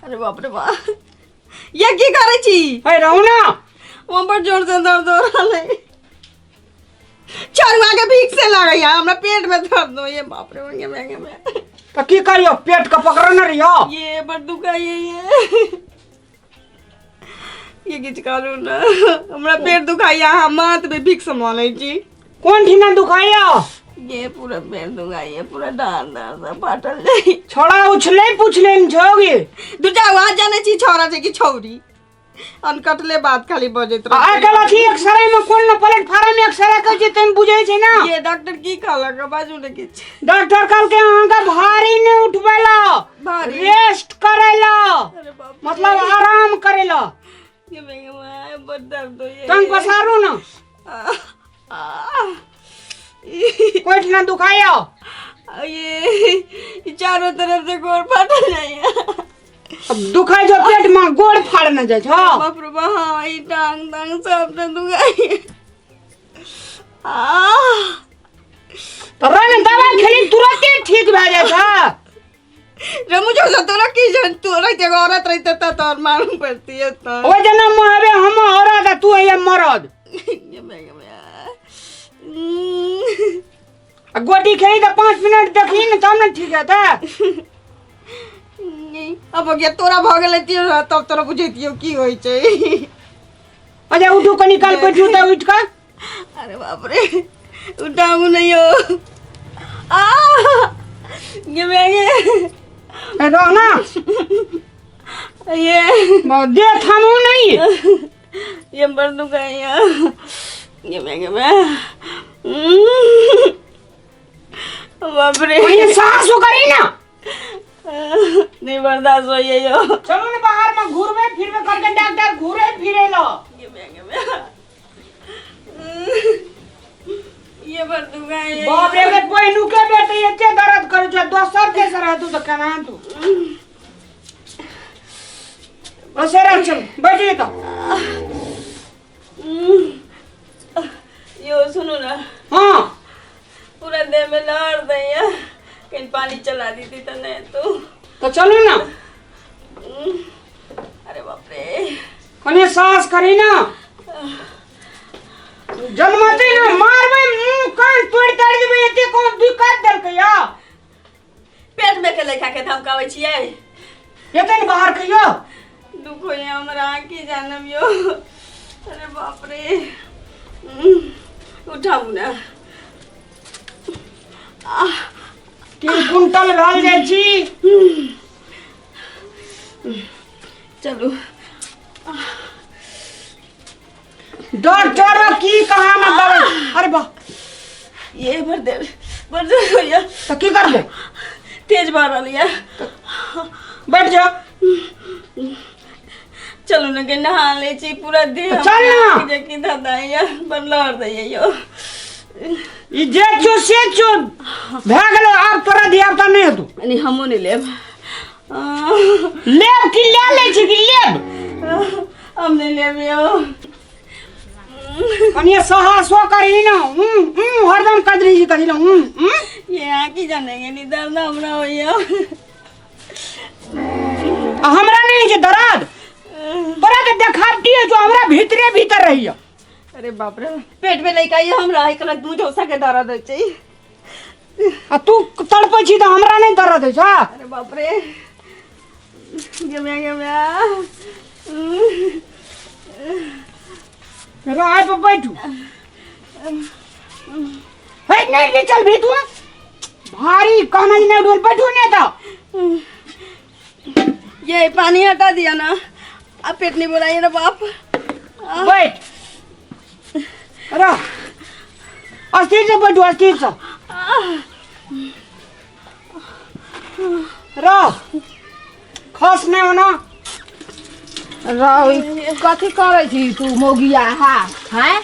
अरे बाप रे बाप, ये की करै छी? हे रहू ना। वहाँ पर जोर से दर्द हो रहा है। चरुआ के भीख से लगैया, हमरा पेट में दर्द हो। ये बाप रे, ये मैं मैं तो की करियो, पेट के पकड़ न रहियो। ये बड़ दुखाइए, ये किछु करू ना, हमरा पेट दुखाइया। हम माथ में भीख संभालै छी। कोन ठिना दुखाइयो? ये पूरा पेट दुखाइए, पूरा डार डार सब फाटल जाई। छोड़ा उछले पुछले न छोगी। दू टा आवाज जानै छी, छौड़ा छै कि छौरी? अनकटले बात खाली बजैत आ रहै। आइ अथी एक्सरे में कोन न प्लेटफार्म में एक्सरे कहै छै तैमे बुझै छै ना। ये डॉक्टर की कहलक? बाजू ने किछु। डॉक्टर कहलकै अहाँके भारी नहि उठबै ला। भारी? रेस्ट करै ला। अरे बाप रे। मतलब आराम करै ला। ये मेरे बड़ दर्द होइए। टंग पसारू ना। आ, आ, कोई ना दुखायो? ये चारों तरफ से गोड़ फाटल जाइए। अब दुखाय जो पेट में गोड़ फाड़ न जाइ छौ। बाप रे बा, हाँ, ई टांग तांग सब ने दुखाइए। आ तो रन दवाई खेली तुरंते ठीक भए जाइ छै। रे मुझे से तोरा की जन, तू रहते एगो औरत रहते त तोर मालूम पड़ती है तो। ओ जना महबे हम औरत आ तू है मरद। ये मैं आ गोटी खेली तऽ 5 मिनट देखी ने तब ने ठीक हेतै। अब हो गया तोरा भऽ गेलै तब तोरा बुझैतियौ की होइ छै। अच्छा उठू कनी काल बैठू तऽ उठि कऽ। अरे बाप रे, उठाऊ नहीं हो। आ ये मैं ए, रह ना। ये दे थामू नहीं। ये बड़ दुखाइया। ये मैं बाप रे। कहीं साहस करी ना। नहीं बर्दाश्त हो ये यो। चलो ने बाहर में घूरबे फिरबे करके डॉक्टर घूरे फिरे लो। ये मैं ये बड़ दुखाइया। बाप रे, के पहिनु के बेटे एते दर्द करै छै, दोसर तेसर हेतु तऽ केना तू बसेरा चल बैठ जेतौ। यो सुनू ना। हाँ। पूरा देह में लहर दैया, कहीं पानी चला दी थी तो नहीं तो। तो चलू ना। अरे बाप रे। कने साहस करी ना, जन्मते ना मारबै मुंह कान तोड़ि ताड़ि देबै। एते कोन दिक्कत देलकै या? पेट में के लड़का के धमकाबै छियै? एते ने बाहर कहियो। दुख होइए हमरा, की जानब यो। अरे बाप रे, उठाऊ ना। 3 कुंटल भेल जाइ छी। चलू। डॉक्टर की कहा ना दवाई। अरे वाह। ये बड़ देर बड़ देर होइए। तो की करबे? तेज भऽ रहल यऽ। बैठ जा। चलू ने के नहा लै छी, पूरा देह चल ना। जे की धदाइया बड़ लहर दैया यो। ई जे छौ से छौ भए गेलो, आब तोरा धिया पुता नहि हेतौ। नहीं, हमहूँ नहीं लेब। लेब कि ले लै छी कि लेब? हम नहीं लेब यो। कनिए साहसो करही ना। हूं हूं हरदम कदरी जी कथी हूं हूं। ये यहाँ की जानेंगे नहीं, दर्द हमरा होइया। आ हमरा नहीं छै दर्द, तोरा के देखावटी है जो हमरा भीतरे भीतर रहिया। अरे बाप रे, पेट में लइका ये हमरा एक लग दू झोसा के दर्द होइ छै। आ तू तड़पै छी तऽ हमरा नहीं दर्द होइ छै? अरे बाप रे, गम्या गम्या। राय पर बैठू हे, नहीं ले चल भी तू भारी कहना नहीं डोल, बैठू नहीं तो। ये पानी हटा दिया ना, अब पेट नहीं बोलाइए ना बाप। बैठ अरे, अस्थिर से बैठू, अस्थिर से रह, खस नहीं होना। रौ, ई कथी करै छी तू मौगिया? हा हैं,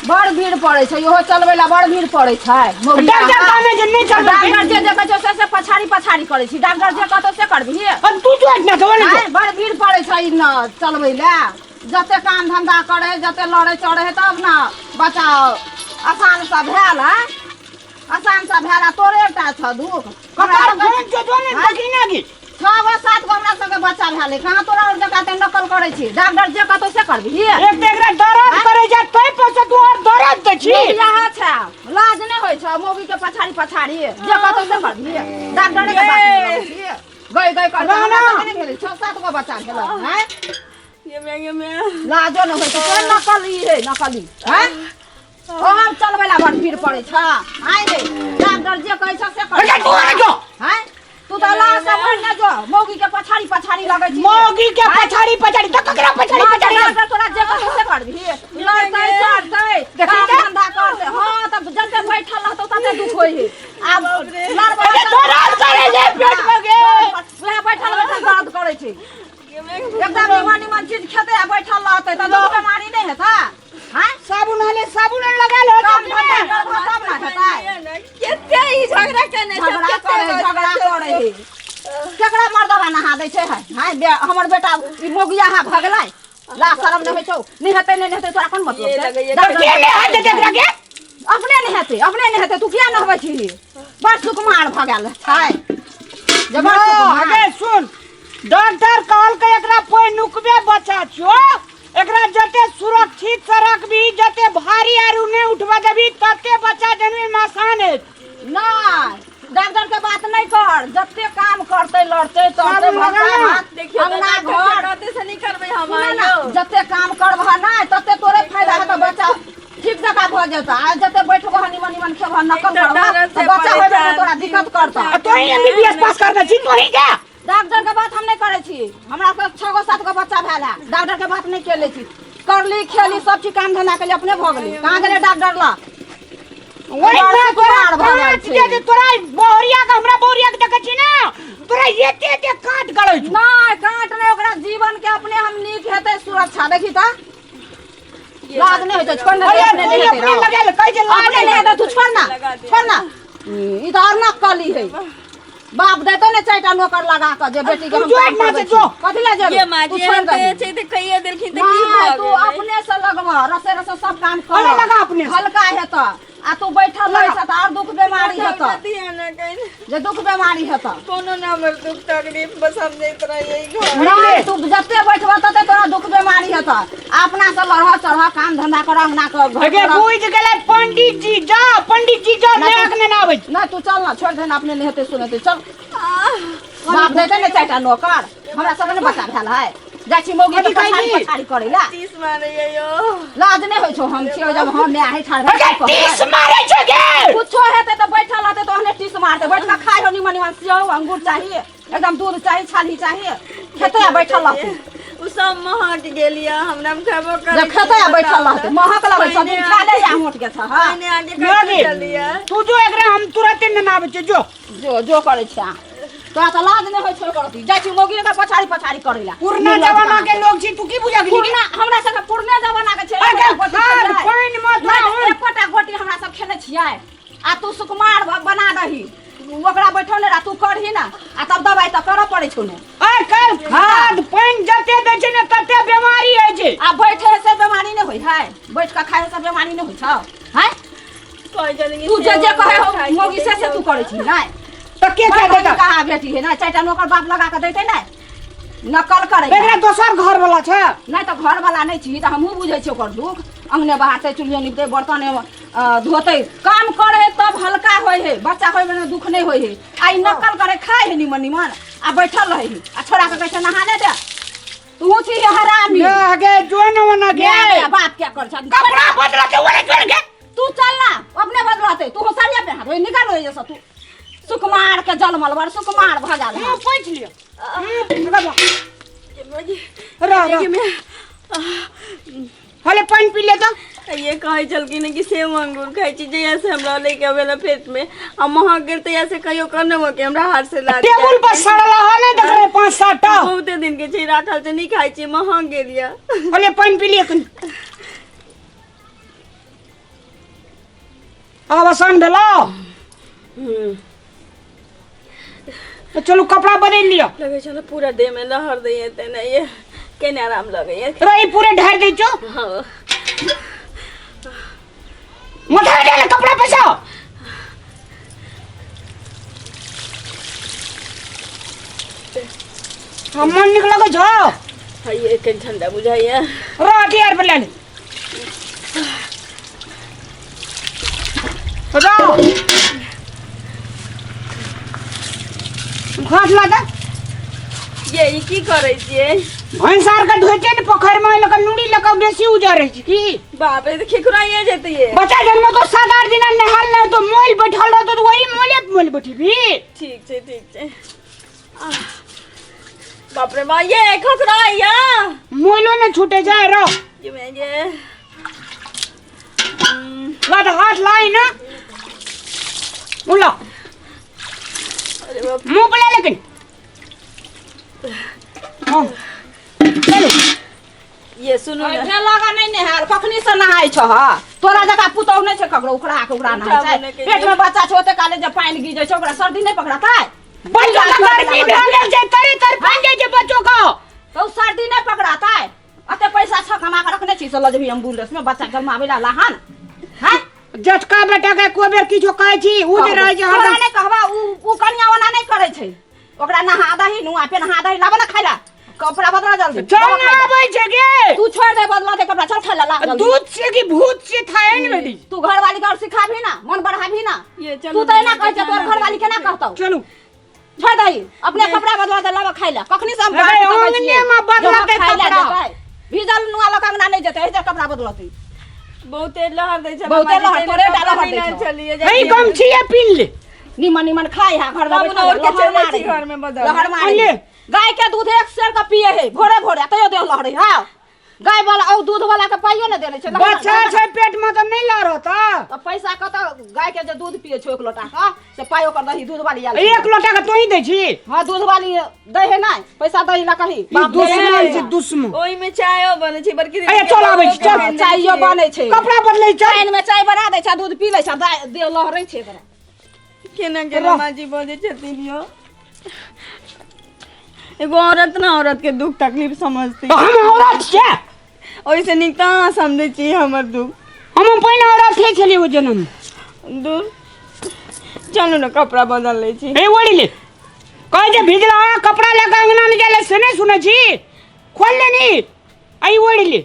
बड़ भीड़ पड़ै छै, इहो चलबै ला बड़ भीड़ पड़ै छै मौगिया। डॉक्टर हा। कहने जे नहीं चलबै। डॉक्टर जे देखै छौ से से पछाड़ी पछाड़ी करै छी, डॉक्टर जे कहतौ से करबिही? अब तू जो ना तो नहीं। हैं, बड़ भीड़ पड़ै छै ई न चलबै ला। जते काम धंधा करै है, जते लड़ै चढ़ै है, तब ने बच्चा आसान से भेल है, आसान से भेल। आ तोरे एकटा छौ दुख। ककार फोन जो जो ने हैं? देखी ना की छ छह गो सात गो हमरा सबके बच्चा भेलै कहाँ तोरा और जकाँ ते नकल करै छी डॉक्टर जे कहतौ से करबिही एक तऽ एकरा दर्द करै छै तै पर से तू और दर्द दै छी मौगिया छै लाज नहि होइ छै मौगी के पछाड़ी पछाड़ी जे कहतौ से करबिही डॉक्टरे के बात नहि लगै छी गई गई कर ना, ना। नहि भेलै छह सात गो बच्चा भेलै हैं ये मैं ये मैं लाजो नहि होइ छै तोर नकल ई है नकली हैं ओ हम चलबै ला बड़ भीड़ पड़ै छ आइ रे डॉक्टर जे कहै छ से अरे तू आइ जो। हैं तू तऽ लाज से मर ना जो मौगी के पछाड़ी पछाड़ी लगै छी मौगी के पछाड़ी पछाड़ी तऽ ककरा पछाड़ी पछाड़ी डॉक्टर तोरा जे कहतौ से करबिही लड़तै चढ़तै देखी काम तऽ। धंधा करतै हँ तब जते बैठल रहतौ तते दुख होइ है आब लड़बै अरे दर्द करै छै पेट मे गे वएह बैठल बैठल दर्द करै छै एकदम निमन निमन चीज खेतै आ बैठल रहतै तऽ दुख बेमारी नहि हेतै हैं साबुन हले साबुन लगा लो काम धंधा करबह तब ना हेतै केते ई झगड़ा केने छै झगड़ा करे झगड़ा करे हे केकरा मर्दबा नहा दै छै है हाय बे हमर बेटा ई मोगिया हा भगलै ला शरम नहि होइ छौ नहि हेतै नहि हेतै तोरा कोन मतलब ये छै लगैये डॉक्टर के ले हाथ देख रखे अपने नहि हेतै अपने नहि हेतै तू किया नहबै छी बड़ सुकुमार भऽ गेल छै जे बड़ सुकुमार। अगे सुन डॉक्टर कहलकै एकरा पहिनुकबे बच्चा छो एकरा जते सुरक्षित से रखबी जते भारी आरू नहि उठबा देबी तते बच्चा जनमे में आसान हेत नहि डॉक्टर के बात नहीं कर जते काम करते लड़ते तड़ते साबुन लगा भनसा ना। भात, देखियो अंगना घर कहते से नहीं करबै हम सुना ना, आइयो जते काम करबह नहि तते तोरे फायदा हेतौ बच्चा ठीक जकाँ भऽ जेतौ आ जते बैठबह निमन निमन खेबह नकल एक तऽ करबह डर से तऽ बच्चा होबे परेशान तोरा छी। दिक्कत करतौ आ तोही एमबीबीएस पास करने छी तोही के डॉक्टर के बात हम नहीं करै छी हमरा सब छह गो सात गो बच्चा भेल है डॉक्टर के बात नहीं केले छी करली खेली सब चीज काम धंधा के लिए अपने भऽ गेली कहाँ गेलै डॉक्टर ला वही बड़ ना तोरा सुकुमार भऽ गेल काट छै। दे दे तोरा बोरिया के हमरा बोरिया के देखै छी ना तोरा एते एते काट गलै छौ नहीं काट नहीं ओकरा जीवन के अपने हम नीक हेतै सुरक्षा देखी तऽ लाज नहीं होइ छै छोड़ ना अरे अपने तू नहीं हेतै अपने रौ। लगेल कहै छै लाज अपने नहीं हेतै तू छोड़ ना लगा दे। छोड़ ना ई तऽ और नकली है बाप देतौ ने चारिटा नौकर लगा कऽ जे बेटी के तू हम जो काम माँ करबै से जो। छी। कथी लए जेबै ये माँ तू जी छोड़ एहन दही। तऽ छै तऽ कहिए देलखिन तऽ की नहि भऽ तू गेलै अपने से लगबह रसे रसे सब काम कर अरे लगा अपने से। हल्का हेतऽ आ तू बैठल रहै छह तऽ आर दुख बेमारी हेतऽ ध्यान रखै जे दुख बेमारी हेतऽ कोनो ना हमर दुख तकलीफ बस हम जाइत रहियै घर नहि तू जते बैठबह तते तोरा दुख बेमारी हेतऽ अपना से लड़ह चढ़ह काम धंधा कर अंगना कर घर अगे करह। बुझ गेलै पंडित जी जा पंडित जी जा ना नाक ने आबै छै। नहि तू चल ना छोड़ दे ना अपने नहीं हेतै सुनेतै चल बाप देतै ने चारिटा नौकर हमरा सबके ने बच्चा भेल है जाइ छी मौगी के कथी कहै पछाड़ी छी? पछाड़ी करै ला टीस मारैया यौ लाज नहि होइ छौ हम छियौ जब हम माय है ठाढ़ अगे टीस मारै छै गे कुछो हेतै तऽ बैठल रहतै तऽ ओहने टीस मारतै बैठ कऽ खाइ हो निमन निमन सेव अंगूर चाही एकदम दूध चाही छाली चाही खेतै आ बैठल रहतै उ सब महक गेल यऽ हमरा मे खेबो करै जब खेतै आ बैठल रहतै महक लगै छौ दिन खा ले या होट के छ हँ पहिने आगे कथी चलियै तू जो एकरा हम तुरंते ने आबै छै जो जो जो करै छै अहाँ। तोरा तऽ लाज नहि होइ छौ करती जाइ छी मौगी के पछाड़ी पछाड़ी करै ला पुरना जमाना के लोग छी तू की बुझा गेली पुरना हमरा सबके पुरने जमाना के छै अगे एकोटा गोटी खान खेलियै। पानि मे नहि, तोरा एकोटा गोटी हमरा सब खेने छियै आ तू सुकुमार बना दही ओकरा बैठौने रह तू करही ना आ तब दवाइ तऽ करऽ पड़ै छौ ने आइ काल्हि खाद पानि जते दै छै ने तते बीमारी होइ छै आ बैठे से बीमारी नहि होइ है बैठ कऽ खाय से बीमारी नहि होइ छौ हैं कहै छथिन कि तू जे जे सेब कहै हो खाइ छी, मौगी से से तू करै छी नहि तऽ के बड़ के बड़ी देतै कहाँ बेटी है ना चारिटा नौकर बाप लगा कऽ दैतै नहि नकल करै है। एकरा दोसर घर वाला छै नहि तऽ घरवला नहि छी तऽ हमहूँ बुझै छियै ओकर दुख अंगने बहारतै चूल्हे निपतै बर्तन धोतै काम करै है तब हल्का होइ है बच्चा होय में दुख नहि होइ है आ ई नकल करे खाइ है निमन निमन आ बैठल रहै है आ छोड़ा के कहै छै नहा नहि दे तू छी हरामी ले आगे जो न ओना गे माय बाप क्या कर छ कपड़ा बदलते ओने जोड़ के तू चल ना अपने बदलते तू होसरिया पे हाथ निकाल हो जैसा तू सुकुमार के जलमल बड़ सुकुमार भ गेल मुंह पोंछ लियो रह रह हले पानि पी ले तऽ ये कहै छलखिन कि सेब अंगूर खाइ छी जहिया से हमरा लेके अबेला पेट में आ महक गेल तहिया से कहियो कहने कि हमरा हाथ से ला टेबुल पर सड़ल ह नहीं देख रहे पांच सात टा बहुते दिन के छै राखल छै नहीं खाइ छी महक गेल यऽ हले पानि पी लियो कनि आब आसान भेलो तऽ चलू कपड़ा बदलि लिअ लगै छै ने पूरा देह में लहर दैए तेना ये केने आराम लगैए रही पूरे ढार दै छौ हाँ माथा डाल कपड़ा पैसा हम मन नीक लगै छौ? हइए कनि ठंडा बुझाइए। रह अथी आर पर ले ले। जाओ घास ला दे। ये ई की करै छियै? भैंस आर के धोइते ने पोखरि में लऽ कऽ नूरी लऽ कऽ बेसी उजर रहै छै की। बाप रे, तऽ खिखुराइए जेतै ये। बच्चा जन्म तो 7-8 दिन नहाल नहि तो मोल बैठल रहतो तो वही मोले मोल बैठबी। ठीक छै, ठीक छै। आह, बाप रे बा, ये खखराइया। मोलो ने छूटे जाए रहो। ये मैं ये ला तो हाथ लाई ना बोला। अरे बाप। मुंह पे ले लेकिन। हाँ चलो। ये सुनू ने। एखने लगा नहि नहायल, कखनी से नहाय छह? तोरा जकाँ पुतहु नहि छै ककरो, उखड़ा के उखड़ा नहाय छै। उठाबो नहि पेट करियै। में बच्चा छै, ओते काले जे पानि गिजै छै ओकरा सर्दी नहि पकड़तै? बच्चों का गर्मी भए गेल छै, तरी तर पानि जाइ छै बच्चों का। तऽ उ सर्दी नहि पकड़तै? अते पैसा छ कमा के रखने छी से लऽ जेबही एम्बुलेंस में बच्चा जन्माबै ला लाहन हैं? जटका बेटा के एको बेर किछो कहै छी उ जे रहै छै तोरा हरदम। नहि कहबा, उ कनिया ओना नहि करै छै। ओकरा नहा दही, नुआ पेन्हा दही, लाबऽ ने खाइ ला, कपड़ा बदला जल्दी। चल लाबऽ ना खाइ ला। आबै छै गे। तू छोड़ दे, बदला दे कपड़ा, चल खाइ ला, ला जल्दी। दूध से कि भूत से था है ने बेटी। तू घरवाली के और सिखाबी ना, मन बढ़ाबी ना। ये चलू तू तऽ एना ना, कहै छै, तोर खाना घरवाली केना कहतौ? चलू। छोड़ दही, अपने कपड़ा बदला दे, लाबऽ खाइ ला। कखनी से हम अरे, बाट तकै अंगने छियै। में बदलतै जब खाइ ला कपड़ा। जेतै। भीजल नुआ लऽ कऽ अंगना नहि जेतै, एहि कपड़ा बदलतै। बहुते लहर दै छै। बहुते मामाजी, लहर, तैने तोरे टा कपड़ा लहर नहि दै ने छौ। चलिए हे जाइ। गमछिए पीन ले। निमन निमन खाय है घर में बाबू बैठल और के लहर चलै मारे छी घर में बदल। लहर मारे। ले। गाय के दूध एक सेर के पिए है भोरे भोरे, तैयो देह लहरे है। गाय वाला और दूध वाला के पाइयो ने देने छै। बच्चा छै पेट में तऽ नहि लहरता। तऽ पैसा कतऽ? गाय के जे दूध पिए छै एक लोटा के से पाइ ओकर दही दूध वाली आयल। एक लोटा के तोही दै छी? हाँ, दूध वाली दै है नहि पैसा दही ला कही। ई बाप देने दुश्मन नहि छै दुश्मन। ओहि में चायो बनै छै बड़की दीदी अरे, के चल आबै छी, चल। बनेने चायो छियै। बनै छै। कपड़ा बदलै चल। पानि में चाय बना दै छै, दूध पी लै छै, देह लहरै छै एकरा। केना केना माजी बजै छथिन यौ। एगो औरत ना औरत के दुख तकलीफ समझती। हम औरत छियै। ओहिसे नीक तऽ अहाँ समझै छी हमर दुख। हम पहिने औरत थे छलियै ओ जनम। दूर चलू ने, कपड़ा बदल लै छी। ए ओढ़ि ले। कहै छै भिजला कपड़ा लऽ कऽ अंगना नहि जाइ से नहि सुनै छी? खोल ले नी आ ई ओढ़ि ले।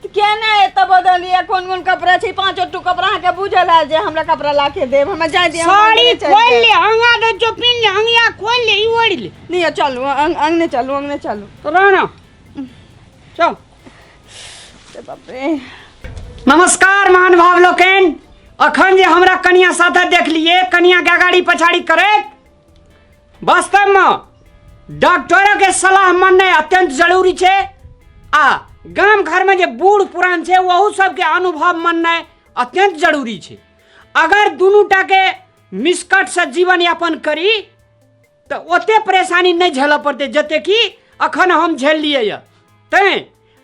तऽ केना एतऽ बदलियै? कोन कोन कपड़ा छै? पाँचो टू कपड़ा अहाँके बुझल है जे हमरा कपड़ा ला के देब? हमरा जाय दिअ, हम साड़ी अंगने चलि खोल जायब। ले, अंगा दे जो पिन ले, अंगिया खोल ले, ई ओढ़ि ले। नहीं चलू, अंगने चलू, अंगने चलू। तो रह ना, चल। अरे बाप रे। नमस्कार महानुभाव लोकनि। अखन जे हमरा कनिया साथे देखलिए कनिया के अगाड़ी पछाड़ी करैत, वास्तवमे डॉक्टरके सलाह माननाइ अत्यंत जरूरी छै आ गाम घरमे जे बूढ़ पुरान छै ओहू सबके अनुभव माननाइ अत्यंत जरूरी छै। अगर दुनू टाके मिसकटसँ जीवन यापन करी तऽ ओते परेशानी नहि झेलऽ पड़तै जते कि अखन हम झेललियै यऽ। तैँ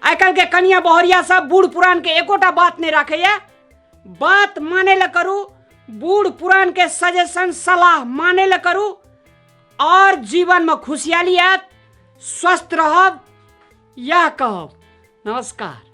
आइ काल्हिके कनिया बहुरिया सब बूढ़ पुरानके एकोटा बात नहि राखैए। बात मानै लए करू, बूढ़ पुरानके सजेशन सलाह मानै लए करू और जीवनमे खुशहाली आयत, स्वस्थ रहब, यह कहब। नमस्कार।